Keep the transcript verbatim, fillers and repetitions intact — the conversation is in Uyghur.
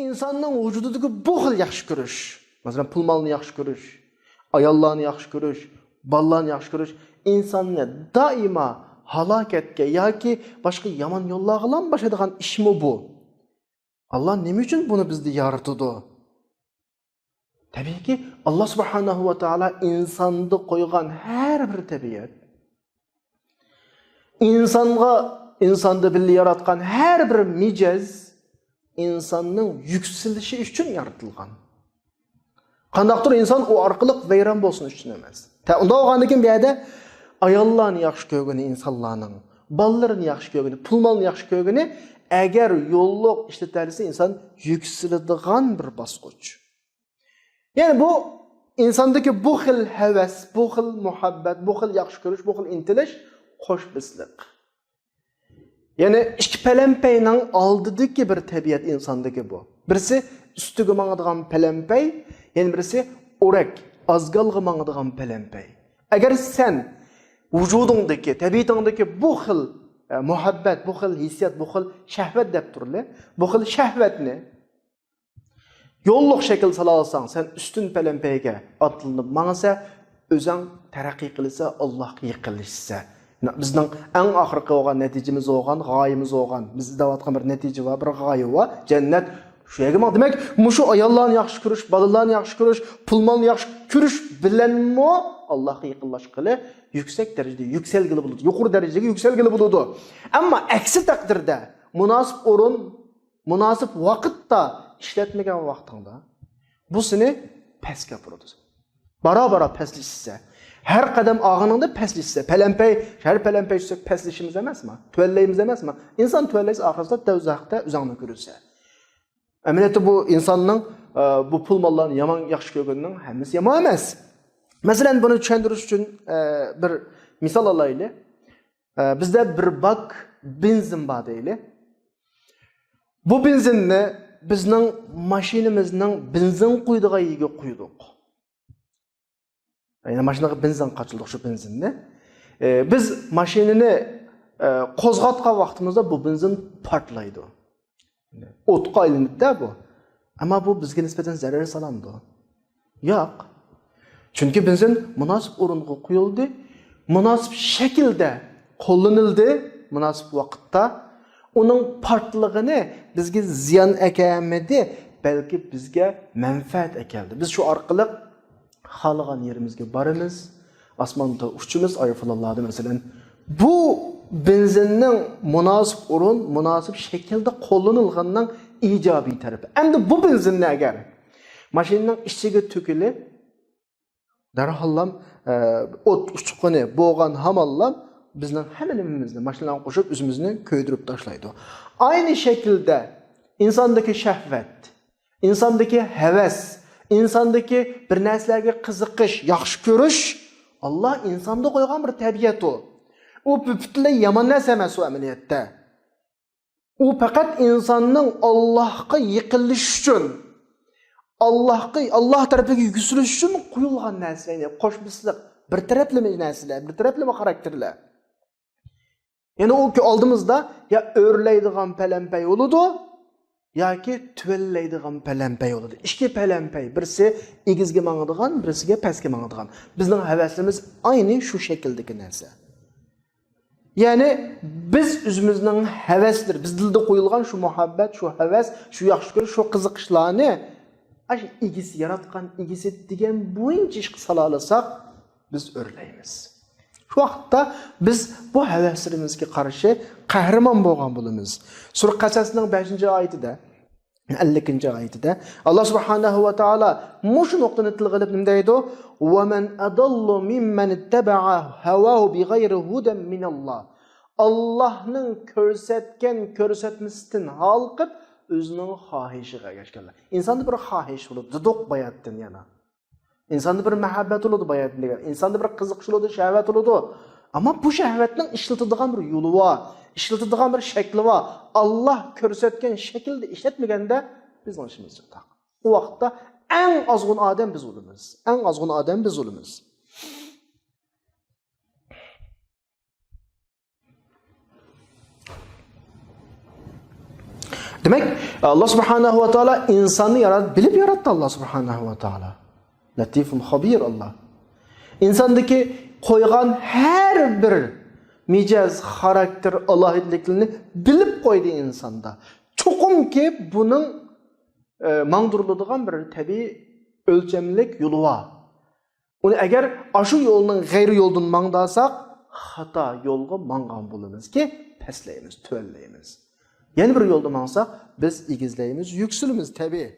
ئىنساننىڭ ۋۇجۇدىدىكى بۇ خىل ياخشى كۆرۈش، مەسىلەن، پۇل-مالنى ياخشى كۆرۈش، ئاياللارنى ياخشى كۆرۈش، بالىلارنى ياخشى كۆرۈش، ئىنساننى دائىما ھالاكەتكە ياكى باشقا يامان يوللارغىلا باشلايدىغان ئىشمۇ بۇ؟ ئاللا نېمە ئۈچۈن بۇنى بىزدە يارىتىدۇ؟ تەبىئىيكى، ئاللا سۇبھانەھۇ ۋە تائالا ئىنساندا قويغان ھەر بىر تەبىئەت، ئىنسانغا، ئىنساندا بىللە ياراتقان ھەر بىر مىجەز ئىنساننىڭ يۈكسىلىشى ئۈچۈن يارىتىلغان. قانداقتۇر ئىنسان ئۇ ئارقىلىق ۋەيران بولسۇن ئۈچۈن ئەمەس. تە-، ئۇنداق بولغاندىكىن بۇ يەردە ئاياللارنى ياخشى كۆرگىنى ئىنسانلارنىڭ، بالىلىرىنى ياخشى كۆرگىنى، پۇل-مالنى ياخشى كۆرگىنى، ئەگەر يوللۇق ئىشلىتەلىسە ئىنسان يۈكسىلىدىغان بىر باسقۇچ. يەنى بۇ ئىنساندىكى بۇ خىل ھەۋەس، بۇ خىل مۇھەببەت، بۇ خىل ياخشى كۆرۈش، بۇ خىل ئىنتىلىش قوش بىسلىق. يەنى ئىككى پەلەمپەينىڭ ئالدىدىكى بىر تەبىئەت ئىنساندىكى بۇ. بىرسى ئۈستىگە ماڭىدىغان پەلەمپەي، يەنە بىرسى ئورەك، ئازگالغا ماڭىدىغان پەلەمپەي. ئەگەر سەن ۋۇجۇدۇڭدىكى، تەبىئىتىڭدىكى بۇ خىل، ئە، مۇھەببەت، بۇ خىل ھېسسىيات، بۇ خىل شەھۋەت دەپ تۇرلى، بۇ خىل شەھۋەتنى يوللۇق شەكىل سالالىساڭ، سەن ئۈستۈن پەلەمپەيگە ئاتلىنىپ ماڭىسەن، ئۆزۈڭ تەرەققىي قىلىسەن، ئاللاھقا يېقىنلىشىسەن. بىزنىڭ ئەڭ ئاخىرقى بولغان نەتىجىمىز بولغان، غايىمىز بولغان، بىز ئىزدەۋاتقان بىر نەتىجە بار، بىر غايە بار، جەننەت. شۇ يەرگە ماڭ. دېمەك، مۇشۇ ئاياللارنى ياخشى كۆرۈش، بالىلارنى ياخشى كۆرۈش، پۇل-مالنى ياخشى كۆرۈش بىلەنمۇ ئاللاھقا يېقىنلاشقىلى يۈكسەك دەرىجىدە يۈكسەلگىلى بولىدۇ، يۇقىرى دەرىجىگە يۈكسەلگىلى بولىدۇ. ئەمما ئەكسى تەقدىردە، مۇناسىپ ئورۇن، مۇناسىپ ۋاقىتتا ئىشلەتمىگەن ۋاقتىڭدا، بۇ سېنى پەسكە ئاپىرىدۇ. بارا-بارا پەسلىشىسەن. ھەر قەدەم ئالغىنىڭدا پەسلىشىسەن. پەلەمپەي، ھەر پەلەمپەي چۈشسەك پەسلىشىمىز ئەمەسمۇ؟ تۆۋەنلەيمىز ئەمەسمۇ؟ ئىنسان تۆۋەنلەيسەن، ئاخىرسىدا دوزاختا ئۆزۈڭنى كۆرىسەن. ئەمەلىيەتتە بۇ ئىنساننىڭ، ئە، بۇ پۇل-ماللارنى يامان ياخشى كۆرگىنىنىڭ ھەممىسى يامان ئەمەس. مەسىلەن، بۇنى چۈشەندۈرۈش ئۈچۈن، ئە، بىر مىسال ئالايلى. ئە، بىزدە بىر باك بېنزىن بار دەيلى. بۇ بېنزىننى بىزنىڭ ماشىنىمىزنىڭ بېنزىن قۇيىدىغان يېرىگە قۇيدۇق. يەنى ماشىنىغا بېنزىن قاچىلىدۇق، شۇ بېنزىننى. ئە، بىز ماشىنىنى، ئە، قوزغاتقان ۋاقتىمىزدا بۇ بېنزىن پارتلايدۇ. ئوتقا ئايلىنىدۇ-دە بۇ. ئەمما بۇ بىزگە نىسبەتەن زەرەر سالامدۇ؟ ياق. چۈنكى بېنزىن مۇناسىپ ئورۇنغا قۇيۇلدى، مۇناسىپ شەكىلدە قوللىنىلدى، مۇناسىپ ۋاقىتتا. ئۇنىڭ پارتلىغىنى بىزگە زىيان ئەكەلمىدى، بەلكى بىزگە مەنپەئەت ئەكەلدى. بىز شۇ ئارقىلىق خالىغان يېرىمىزگە بارىمىز، ئاسماندا ئۇچىمىز، ئايروپىلانلاردا مەسىلەن. بۇ بېنزىننىڭ مۇناسىپ ئورۇن، مۇناسىپ شەكىلدە قوللىنىلغىنىنىڭ ئىجابىي تەرىپى. ئەمدى بۇ بېنزىننى ئەگەر ماشىنىنىڭ ئىچىگە تۆكۈلۈپ، دەرھاللام، ئە، ئوت ئۇچقۇنى بولغان ھامانلام بىزنىڭ ھەممە نېمىمىزنى ماشىنىلارغا قوشۇپ ئۆزىمىزنى كۆيدۈرۈپ تاشلايدۇ. ئاينى شەكىلدە ئىنساندىكى شەھۋەت، ئىنساندىكى ھەۋەس، ئىنساندىكى بىر نەرسىلەرگە قىزىقىش، ياخشى كۆرۈش، ئاللا ئىنساندا قويغان بىر تەبىئەت ئۇ. ئۇ پۈتۈنلەي يامان نەرسە ئەمەس ئۇ ئەمەلىيەتتە. ئۇ پەقەت ئىنساننىڭ ئاللاھقا يېقىنلىشىش ئۈچۈن، ئاللاھقا، ئاللاھ تەرىپىگە يۈكسىلىش ئۈچۈن قويۇلغان نەرسە، يەنى قوشمىسلىق، بىر تەرەپلىمە نەرسىلەر، بىر تەرەپلىمە خاراكتېرلەر. يەنى ئۇ ئالدىمىزدا يا ئۆرلەيدىغان پەلەمپەي بولىدۇ، ياكى تۆۋەنلەيدىغان پەلەمپەي بولىدۇ. ئىككى پەلەمپەي، بىرسى ئېگىزگە ماڭىدىغان، بىرسىگە پەسكە ماڭىدىغان. بىزنىڭ ھەۋەسلىرىمىز ئاينى شۇ شەكىلدىكى نەرسە. يەنى بىز ئۆزىمىزنىڭ ھەۋەسلىرى، بىز دىلدا قويۇلغان شۇ مۇھەببەت، شۇ ھەۋەس، شۇ ياخشى كۆرۈش، شۇ قىزىقىشلارنى ئاشۇ ئىگىسى، ياراتقان ئىگىسى دېگەن بويىچە ئىشقا سالالىساق، بىز ئۆرلەيمىز. شۇ ۋاقىتتا بىز بۇ ھەۋەسلىرىمىزگە قارشى قەھرىمان بولغان بولىمىز. سۈرە قەسەسنىڭ بەشىنچى ئايىتىدە، ئەللىكىنچى ئايىتىدە ئاللا سۇبھانەھۇ ۋە تائالا مۇشۇ نۇقتىنى تىلغا ئېلىپ نېمە دەيدۇ؟ وَمَنْ أَضَلُّ مِمَّنِ اتَّبَعَ هَوَاهُ بِغَيْرِ هُدًى مِنَ اللَّهِ. ئاللاھنىڭ كۆرسەتكەن كۆرسەتمىسىدىن ھالقىپ، ئۆزىنىڭ خاھىشىغا ئەگەشكەنلەر. ئىنساندا بىر خاھىش بولىدۇ، دېدۇق باياتىن يەنە. ئىنساندا بىر مەھەببەت بولىدۇ، باياتىن دېگەن. ئىنساندا بىر قىزىقىش بولىدۇ، شەھۋەت بولىدۇ. ئەمما بۇ شەھۋەتنىڭ ئىشلىتىدىغان بىر يولى بار، ئىشلىتىدىغان بىر شەكلى بار. ئاللاھ كۆرسەتكەن شەكىلدە ئىشلەتمىگەندە بىزنىڭ ئىشىمىز چاتاق. ئۇ ۋاقىتتا ئەڭ ئازغۇن ئادەم بىز بولىمىز. ئەڭ ئازغۇن ئادەم بىز بولىمىز. دېمەك، ئاللا سۇبھانەھۇ ۋە تائالا ئىنساننى يارات-، بىلىپ ياراتتى ئاللا سۇبھانەھۇ ۋە تائالا. لەتىفۇن خەبىر ئاللا. ئىنساندىكى قويغان ھەر بىر مىجەز، خاراكتېر، ئالاھىدىلىكلىرىنى بىلىپ قويدى ئىنساندا. چوقۇمكى بۇنىڭ، ئە، ماڭدۇرۇلىدىغان بىر تەبىئىي ئۆلچەملىك يولى بار. ئۇنى ئەگەر ئاشۇ يولنىڭ غەيرىي يولىدىن ماڭداساق، خاتا يولغا ماڭغان بولىمىزكى، پەسلەيمىز، تۆۋەنلەيمىز. يەنە بىر يولدا ماڭساق، بىز ئېگىزلەيمىز، يۈكسىلىمىز، تەبىئىي.